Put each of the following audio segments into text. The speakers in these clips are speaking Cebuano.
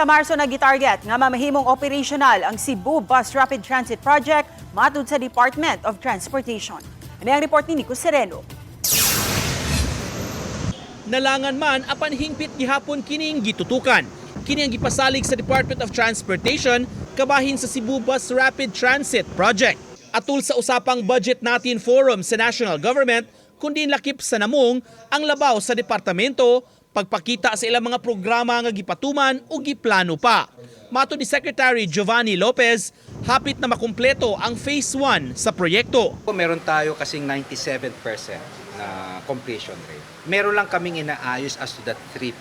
Sa Marso na gitarget nga mamahimong operational ang Cebu Bus Rapid Transit Project matud sa Department of Transportation. Ano ang report ni Nico Sereno? Nalangan man apan hingpit gihapon kining gitutukan. Kini ang gipasalig sa Department of Transportation kabahin sa Cebu Bus Rapid Transit Project. Atul sa usapang Budget Natin Forum sa national government, kundi lakip sa namong ang labaw sa departamento, pagpakita sa ilang mga programa nga gipatuman o giplano pa. Matod ni Secretary Giovanni Lopez, hapit na makumpleto ang Phase 1 sa proyekto. Meron tayo kasing 97% na completion rate. Meron lang kaming inaayos as to that 3%.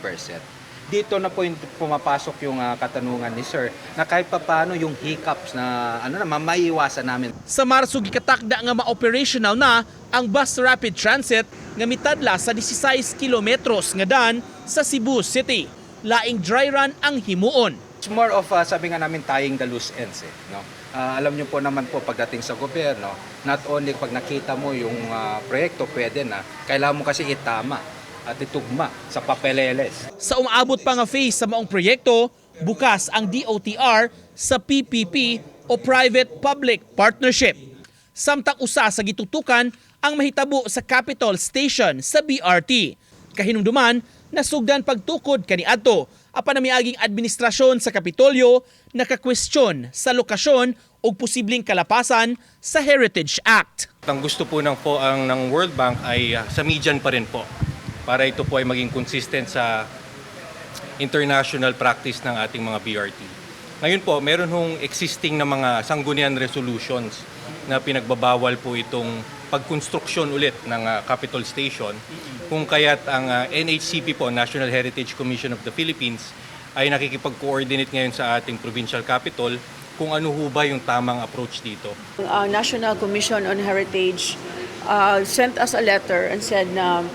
Dito na po yung pumapasok yung katanungan ni Sir na kahit papaano yung hiccups na ano na maiiwasan namin. Sa Marso gikatakda nga ma-operational na ang Bus Rapid Transit nga mitadla sa 16 kilometros nga dan sa Cebu City. Laing dry run ang himuon. It's more of sabi nga namin, tying the loose ends eh, no? Alam niyo po naman po, pagdating sa gobyerno, not only pag nakita mo yung proyekto pwede na, kailangan mo kasi itama at itugma sa papeleles. Sa umaabot pa nga phase sa maong proyekto, bukas ang DOTR sa PPP o Private Public Partnership. Samtang usa sa gitutukan ang mahitabo sa Capitol Station sa BRT. Kahinumduman, nasugdan pagtukod kaniadto apan ang miaging administrasyon sa Kapitolyo nakakwestiyon sa lokasyon ug posibleng kalapasan sa Heritage Act. Ang gusto po ang ng World Bank ay sa median pa rin po para ito po ay maging consistent sa international practice ng ating mga BRT. Ngayon po, meron hong existing na mga sanggunian resolutions na pinagbabawal po itong pagkonstruksyon ulit ng Capitol Station. Kung kaya't ang NHCP po, National Heritage Commission of the Philippines, ay nakikipag-coordinate ngayon sa ating provincial capital kung ano ho ba yung tamang approach dito. National Commission on Heritage sent us a letter and said na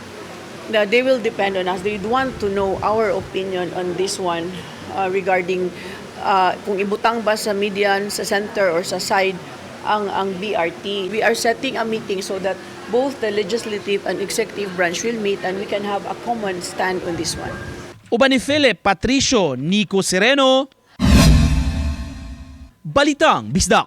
they will depend on us. They'd want to know our opinion on this one regarding kung ibutang ba sa median, sa center, or sa side ang BRT. We are setting a meeting so that both the legislative and executive branch will meet and we can have a common stand on this one. Uban ni Philip Patricio, Nico Sereno, Balitang Bisdak.